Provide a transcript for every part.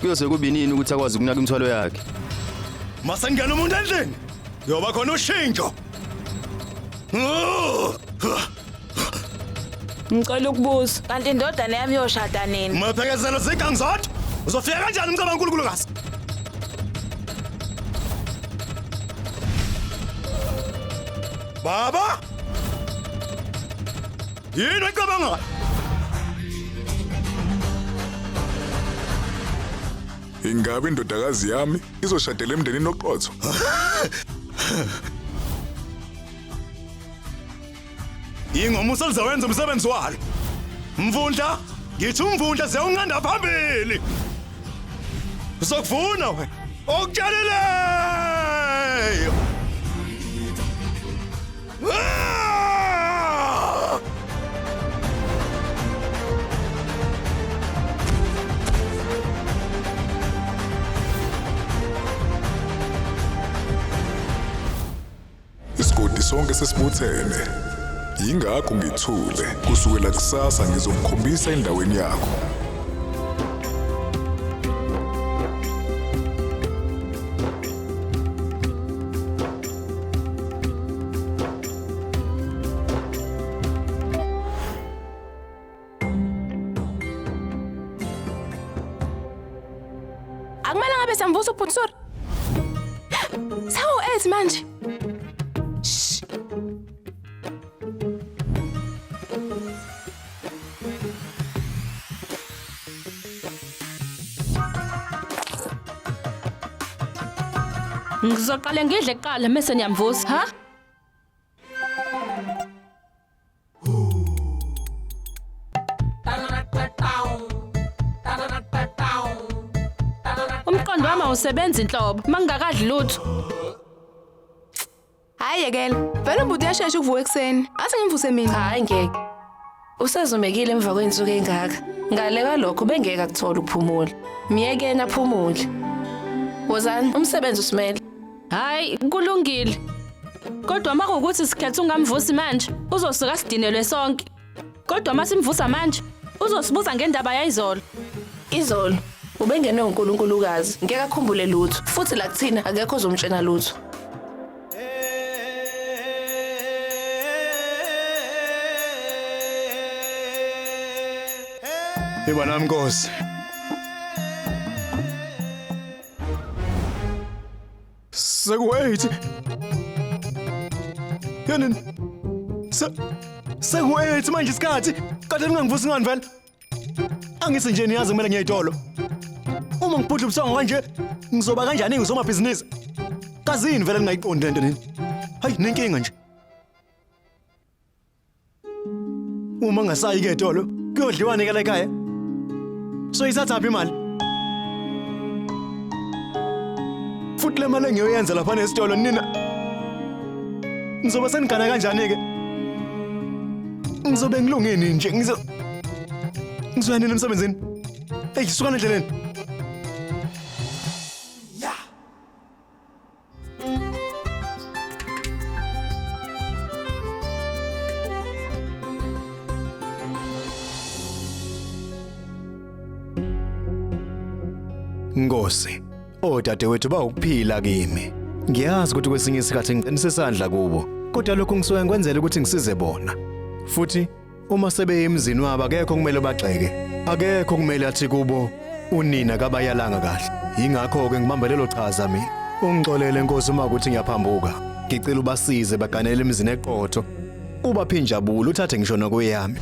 Kuyoze kube nini ukuthi akwazi ukunaka imithwalo yakhe? Masengena umuntu endlini. Kuyoba khona ushintsho. Ngicela ukubuza. Kanti indodana yami yoshada nini? Maphekezelo zigangizodwa. Uzofika kanjani umcebo kaNkulunkulukazi? Baba! Yini oyicabangayo? Ingabe indodakazi yami izoshadela emndenini oqotho? Ingomuso lizowenza umsebenzi walo. Mvundla, ngithi umvundla sewunqanda phambili. Uzokuvuna wena. Okutshalileyo. Ah! Isigodi sonke sesibuthene. Yingakho ngithule. Kusukela kusasa ngizokukhombisa endaweni yakho. Akumele ngabe samvusa ubhuti sorry. Sawu 8 manje. Shh. Ngizoqale ngidle kuqala mese niyamvusa, ha? Umqondo wami awusebenzi inhlobo, mangingakadli lutho. Hayi yekela. Vele ubhuti uyashesha ukuvuka ekuseni. Ase ngimvuse mina. Hayi ngeke. Usezumekile emva kwey'nsuku ey'ngaka. Ngale kwalokho bengeke akuthola ukuphumula. Myekeni aphumule. Wozani, umsebenzi usimele. Hayi, kulungile. Kodwa uma kuwukuthi sikhetha ungamvusi manje, uzosuka sidinelwe sonke. Kodwa uma simvusa manje, uzosibuza ngendaba yayizolo. Izolo ubengenwe uNkulunkulukazi, ngeke akhumbule lutho. Futhi la kuthina akekho ozomtshena lutho. Iba nami Nkosi. Seku-8. Yani seku-8 manje isikhathi. Kade ningangivusi ngani vele? Angithi nje niyazi kumele ngiye ey'tolo. Uma ngibhudla ubuthongo kanje ngizoba kanjani ngizomabhizinisi? Kazini vele ningayiqondi lento nini? Hayi nenkinga nje. Uma ngasayi ke etolo kuyodliwana ke la ekhaya. So isathapi imali? Futhi le mali engiyoyenza lapha nesitolo nina ngizoba senigana kanjani ke? Ngizobe ngilungeni nje ngizoya nini emsebenzini? Hey, sukani endleleni. Nkosi, odadewethu bawukuphila kimi. Ngiyazi ukuthi kwesinye isikhathi ngiqinisa isandla kubo, kodwa lokhu ngisuke ngikwenzela ukuthi ngisize bona. Futhi uma sebeye emzini wabo akekho kumele bagxeke, akekho kumele athi kubo unina kabayalanga kahle. Yingakho-ke ngibamba lelo chaza mina. Ungixolele Nkosi uma ukuthi ngiyaphambuka. Ngicela ubasize baganele emzini eqotho. Ubaphe injabulo uthathe ngisho nokweyami.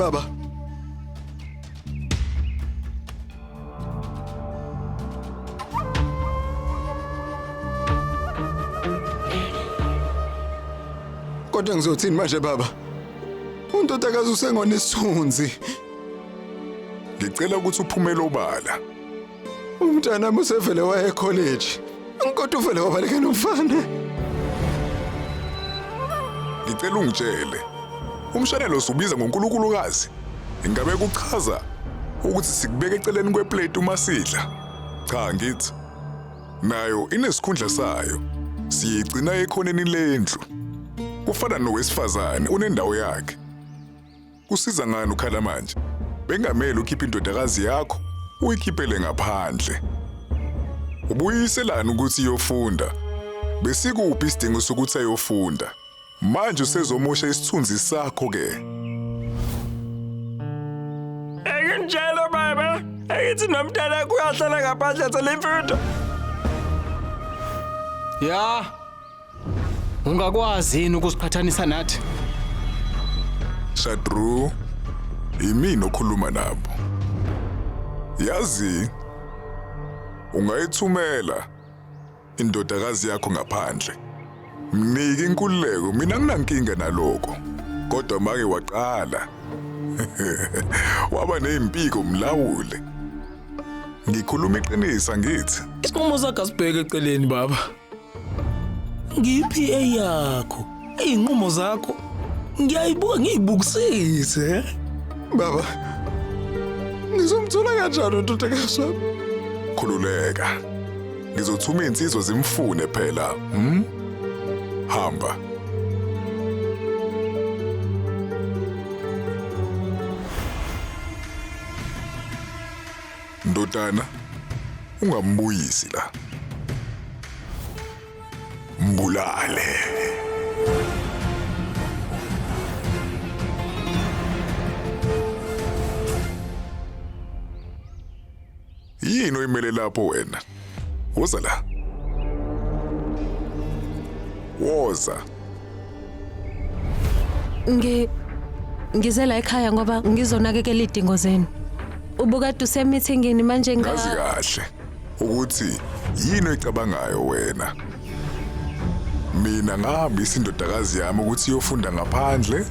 Baba. Kodwa ngizothini manje baba? Undodakazi usengona isithunzi. Ngicela ukuthi uphumele obala. Umntanami usevele waya ekholeji. Kodwa uvele wabaleka nomfana. Ngicela ungitshele. Umshanelo usubiza ngoNkulunkulukazi. Ingabe kuchaza ukuthi sikubeka eceleni kweplate uma sidla? Cha ngithi nayo inesikhundla sayo. Siyigcina ekhoneni lendlu. Kufana nowesifazane unendawo yakhe. Kusiza ngani ukhala manje? Bengamele ukhiphe indodakazi yakho uyikhiphele ngaphandle. Ubuyiselani ukuthi iyofunda? Besikuphi isidingo sokuthi ayofunda? Manje usezomosha isithunzi sakho ke. Ekunjalo baba, akithi nomntana kuyahlala ngaphandle athole imfundo. Ya. Ungakwazi yini ukuziqhathanisa nathi? Shadru, imina okhuluma nabo. Yazi, ungayithumela indodakazi yakho ngaphandle. Mnike inkululeko, mina nginankinga naloko. Kodwa make waqala. Waba nezimpiko mlawule. Ngikhuluma iqiniso ngithi. Isinqumo sakho asibheke eceleni baba. Ngiphi eyakho? Izinqumo zakho ngiyayibuka ngiyibukisise. Baba, ngizomthola kanjani undodakazi wami? Khululeka. Ngizothuma insizwa zimfune phela? Hamba. Ndodana, ungambuyisi la. Mbulale. Yini oyimele lapho wena? Woza la. Woza. Ngize la ekhaya ngoba ngizonakekela idingo zenu. Ubukade usemithingini manje Ngazi kahle ukuthi yini oyicabangayo wena. Mina ngahambisa indodakazi yami ukuthi iyofunda ngaphandle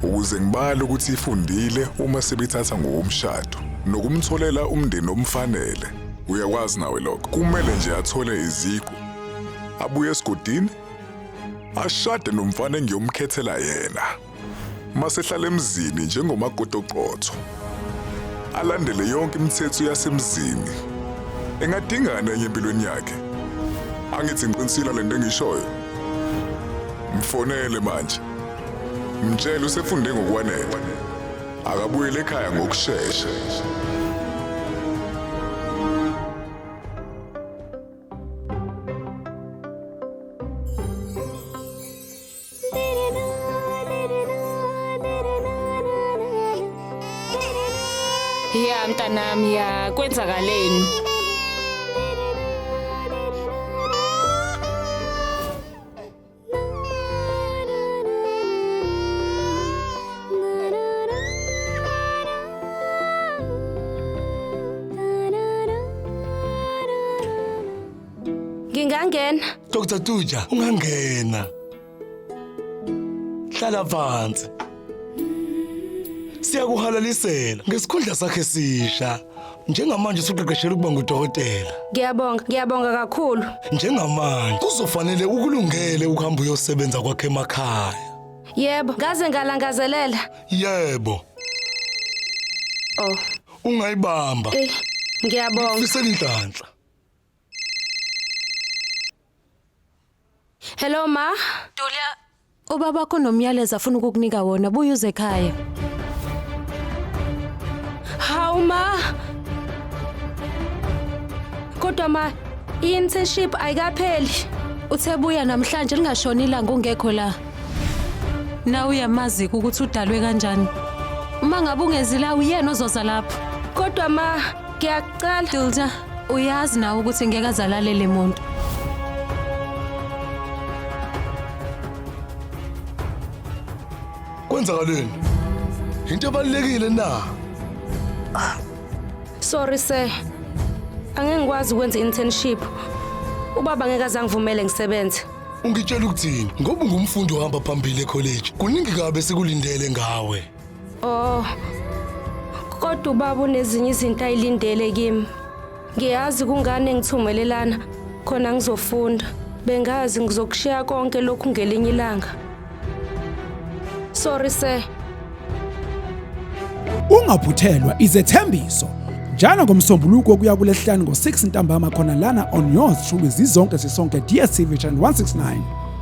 ukuze ngibale ukuthi ifundile uma sebethatha ngokomshado nokumtholela umndeni omfanele. Uyakwazi nawe lokho. Kumele nje athole iziqu, abuye esigodini, ashade nomfana engiyomkhethela yena. Masehlala emzini njengomakoti oqotho, alandele yonke imithetho yasemzini. Engadingani enye empilweni yakhe? Angithi ngiqinisile lento engishoyo. Mfonele manje. Mtshele usefunde ngokwanele. Akabuyele ekhaya ngokushesha. Ya mntanami ya kwenzakaleni? Ngingangena. Dr. Tuja, ungangena. Hlala phansi. Siyakuhalalisela ngesikhundla sakhe sisha. Njengamanje usuqeqeshelwe ukuba ngudokotela. Ngiyabonga, ngiyabonga kakhulu. Njengamanje kuzofanele ukulungele ukuhamba uyosebenza kwakhe emakhaya. Yebo, ngaze ngalangazelela. Yebo. Oh, Ungayibamba. eh, ngiyabonga. Fisela inhlanhla. Hello ma. Dulia, ubaba wakho unomyalezo afuna ukukunika wona, buya uze ekhaya. Hawu ma. Kodwa ma, i-internship ayikapheli. Uthe buya namhlanje lingashoni ilanga ungekho la. Na uyamazi ukuthi udalwe kanjani. Uma ngabe ungezi la uyena ozoza lapho. Kodwa ma, ngiyakucela. Dulta, uyazi nawe ukuthi ngeke azalalele muntu. Kwenzakaleni? Into ebalulekile na? Sorry sir. Angeke ngikwazi ukwenza internship. Ubaba ngeke azangivumele ngisebenze. Ungitshela ukuthini? Ngoba ungumfundi ohamba phambili ekholeji. Kuningi kabi esikulindele ngawe. Oh. Kodwa ubaba unezinye izinto ayilindele kimi. Ngiyazi kungani engithumelelana khona ngizofunda. Bengazi ngizokushiya konke lokhu ngelinye ilanga. Sorry sir. Ungaphuthelwa izethembiso njalo ngomsombuluko kuya kulesihlanu ngo-6 ntambama khona lana on yours truly zizonke sisonke DStv channel 169.